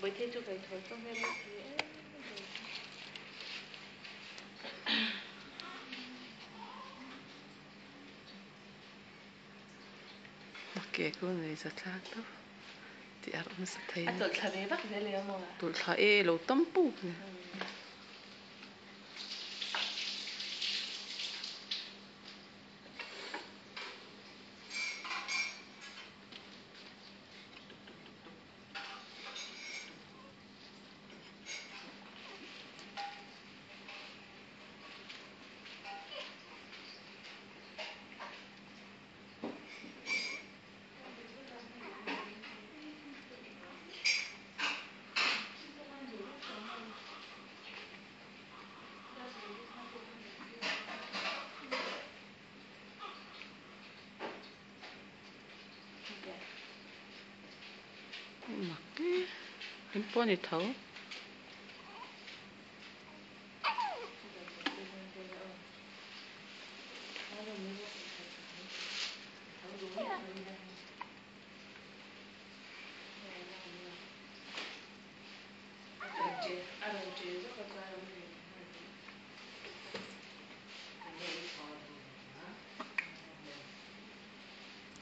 Bawihtei chu kai thawi tawh hmel a si e. A ke chu nei za thlak deuh tih a rawn nasa thei a tawlh thla ve vak zel emaw a tawlh thla e lo tam puk ni. Mak e, eng pawh a ni tho.